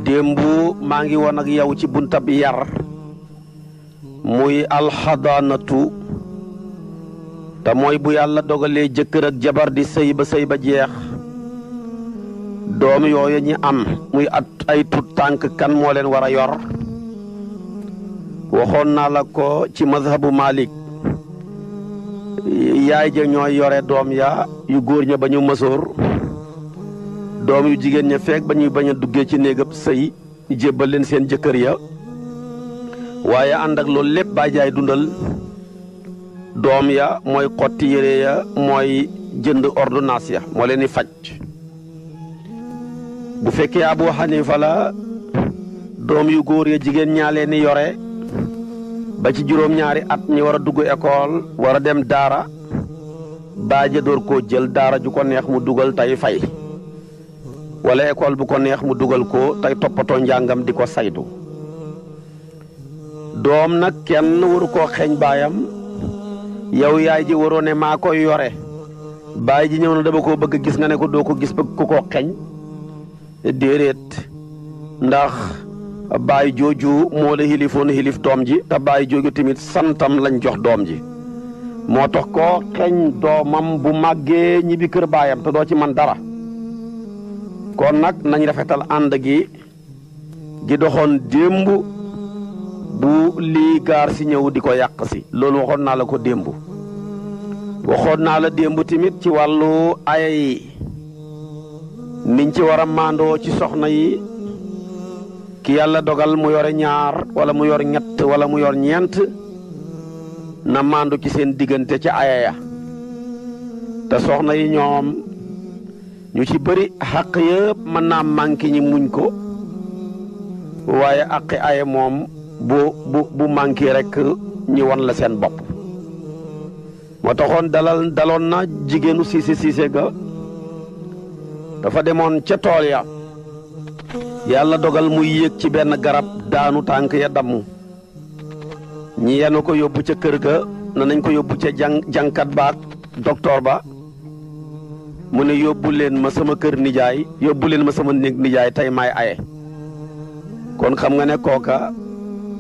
démbu maa ngi woon ak yow ci buntab yar muy alxadaanatu te mooy bu yàlla dogalee jëkkër ak jabar di sëy ba jeex doom yooyu ñi am muy ay tut tànk kan moo leen war a yor waxoon naa la ko ci mazhabu Malik yaay ja ñooy yore doom ya yu góor ña ba ñu mësoor doom yu jigéen ña feek ba ñuy bañ a duggee ci néegab sëy ñu jébbal leen seen jëkkër ya waaye ànd ak loolu lépp baa jaay dundal doom ya mooy xotti yére ya mooy jënd ordonnance ya moo leen di faj bu fekkee Abu Hanifa la doom yu góor ya jigéen ñaa leen di yore ba ci juróom-ñaari at ñi war a dugg école war a dem daara baaja door koo jël daara ju ko neex mu dugal tey fay wala école bu ko neex mu dugal ko tey toppatoo njàngam di ko saytu doom nag kenn waru koo xeeñ baayam yow yaay ji waroo ne maa koy yore baay ji ñëw na dama koo bëgg gis nga ne ko doo ko gis bëgg ku koo xeeñ déedéet ndax baay jooju moo la xilifoon xilif doom ji te baay jooju tamit santam lañ jox doom ji moo tax koo xeeñ doomam bu màggee ñibbi kër baayam te doo ci man dara kon nag nañ rafetal ànd gi doxoon démb bu lii gaar si ñëw di ko yàq si loolu waxoon naa la ko démb waxoon naa la démb tamit ci wàllu aya yi niñ ci war a maandoo ci soxna yi ki yàlla dogal mu yore ñaar wala mu yor ñett wala mu yor ñeent na maandu ci seen diggante ci aya ya te soxna yi ñoom ñu ci bëri xaq yëpp mën naa manqué ñi muñ ko waaye aqi aya moom bu manqué rek ñi won la seen bopp moo taxoon daloon na jigéenu siise ga dafa demoon ca tool ya yàlla dogal muy yéeg ci benn garab daanu tànk ya damm ñi yenu ko yóbbu ca kër ga na nañ ko yóbbu ca jànkat ba ak docteur ba mu ne yóbbu leen ma sama kër nijaay yóbbu leen ma sama néeg nijaay tey may aye kon xam nga ne kooka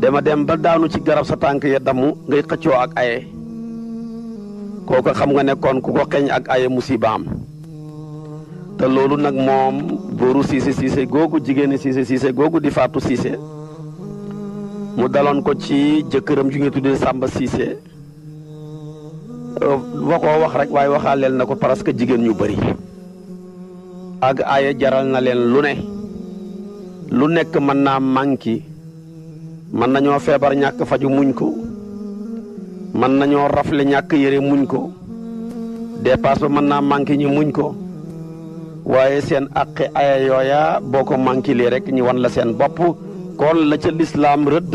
dama dem ba daanu ci garab sa tànk ya damm ngay xëccoo ak aye kooka xam nga ne kon ku ko xeeñ ak aye musibaam te loolu nag moom góoru siise googu jigéeni siise googu di faatu siise mu daloon ko ci jëkkëram ju ngi tuddee Sàmba Siise waxoo wax rek waaye waxaaleel na ko parce que jigéen ñu bari ak aaya jaral na leen lu nekk mën naa manki mën nañoo feebar ñàkk faju muñ ko mën nañoo rafle ñàkk yére muñ ko dépasse ba mën naa manki ñu muñ ko waaye seen aqi aya yooya boo ko mankilee rek ñu wan la seen bopp kon la ca lislaam rëdd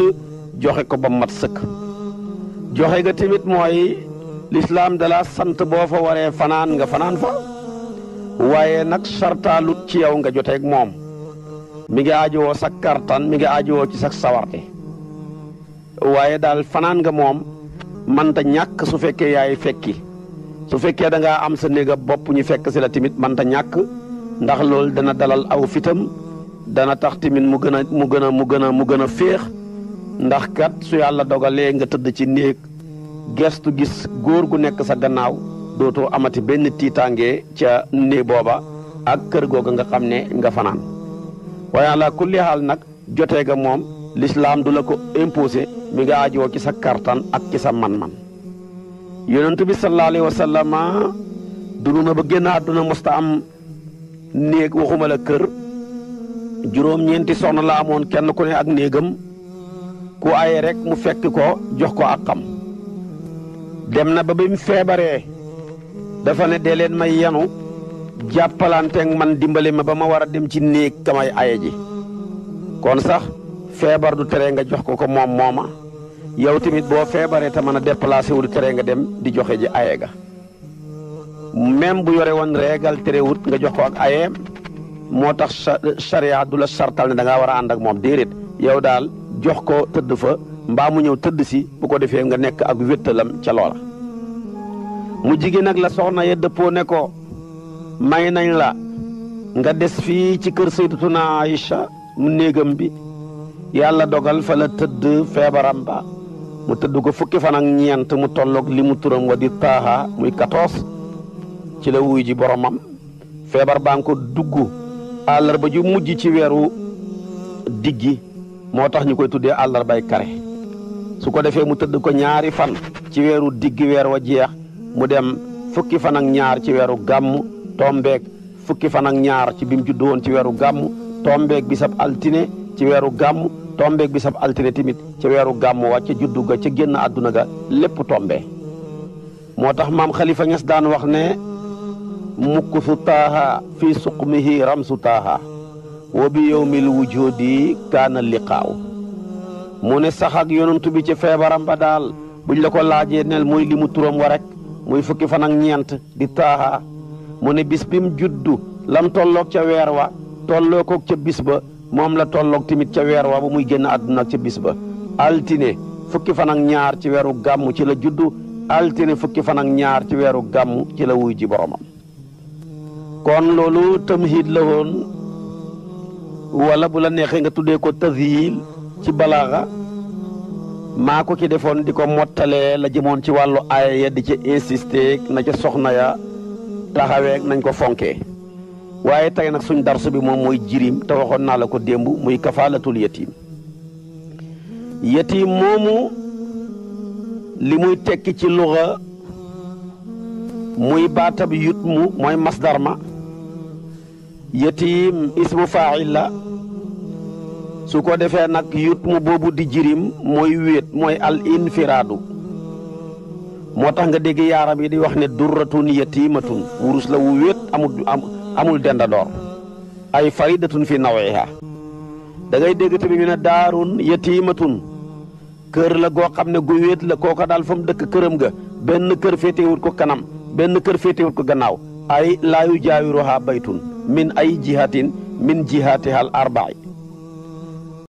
joxe ko ba mat sëkk joxe ga tamit mooy lislaam dala sant boo fa waree fanaan nga fanaan fa waaye nag sartaalut ci yow nga joteeg moom mi ngi aajowoo sa kartan mi ngi aajowoo ci sa sawarte waaye daal fanaan nga moom manta ñàkk su fekkee yaay fekki su fekkee da ngaa am sa néega bopp ñu fekk si la tamit manta ñàkk ndax loolu dana dalal aw fitam dana tax tamit mu gën a féex ndax kat su yàlla dogalee nga tëdd ci néeg gestu gis góor gu nekk sa gannaaw dootoo amati benn tiitaange ca néeg booba ak kër googa nga xam ne nga fanaan waaye ala kulli xaal nag jotee ga moom lislaam du la ko imposé mi nga aajoo ci sa kartan ak ci sa man-man yonentu bi sallallahu alayhi wa sallam dund na ba génn àdduna mosta am néeg waxuma la kër juróom-ñeenti soxna la amoon kenn ku ne ak néegam ku aye rek mu fekk ko jox ko ak xam dem na ba bi mu feebaree dafa ne dee leen may yenu jàppalanteeg man dimbali ma ba ma war a dem ci néeg kamay aye ji kon sax feebar du tere nga jox ko moom mooma yow tamit boo feebaree te mën a déplacé wu du tere nga dem di joxe ji aye ga même bu yore woon réegal terewut nga jox ko ak ayeem moo tax charia du la sartal ne da ngaa war a ànd ak moom déedéet yow daal jox ko tëdd fa mbaa mu ñëw tëdd si bu ko defee nga nekk ak wéttalam ca loola mu jigéen nag la soxna ya dëppoo ne ko may nañ la nga des fii ci kër Sayyidatuna Aïcha néegam bi yàlla dogal fa la tëdd feebaram ba mu tëdd ko fukki fan ak ñeent mu tolloog li mu turam wa di taaha muy 14 ci la wuy ji boromam feebar baa ngi ko dugg àllarba ju mujj ci weeru diggi moo tax ñu koy tuddee àllarbay kare su ko defee mu tëdd ko ñaari fan ci weeru diggi weer wa jeex mu dem fukki fan ak ñaar ci weeru gàmm tombeeg fukki fan ak ñaar ci bi mu juddu woon ci weeru gàmm tombeeg bisab altine ci weeru gàmm tombeeg bisab altine tamit ci weeru gàmm wa ca juddu ga ca génn àdduna ga lépp tombe moo tax maam Xalifa Ñas daan wax ne mukkusu taaha fii suqmihi ramsu taaha wa bi yowmil wujudi kaana liqaaw mu ne sax ak yonantu bi ci feebaram ba daal buñ la ko laajee nel muy li mu turam wa rek muy fukki fan ak ñeent di taaha mu ne bis bi mu juddu lam tolloog ca weer wa tolloo ko ca bis ba moom la tolloog tamit ca weer wa ba muy génn àdduna ca bis ba altine fukki fan ak ñaar ci weeru gàmm ci la juddu altine fukki fan ak ñaar ci weeru gàmm ci la wuy ji boromam kon loolu tamhid la woon wala bu la neexee nga tuddee ko tazyil ci balaaxa maa ko ci defoon di ko mottalee la jëmoon ci wàllu aaya ya di ca insister na ca soxna ya taxawee nañ ko fonkee waaye tey nag suñ darsu bi moom mooy jirim te waxoon naa la ko démb muy kafaalatul yatim yatim moomu li muy tekki ci luxa muy baatab yutmu mooy masdar ma yatim ismu faa'il la su ko defee nag yutmu boobu di jirim mooy wéet mooy al infiraadu moo tax nga dégg yaaram yi di wax ne durratun yatimatun wurus la wu wéet amul dendandoor ay faridatun fi nawiha da ngay dégg tamit ñu ne daarun yatimatun kër la goo xam ne gu wéet la kooka daal fa mu dëkk këram ga benn kër féetewut ko kanam benn kër féetewut ko gannaaw ay laa yu jaawiruha baytun min ay jihatin min jihatiha al arba'i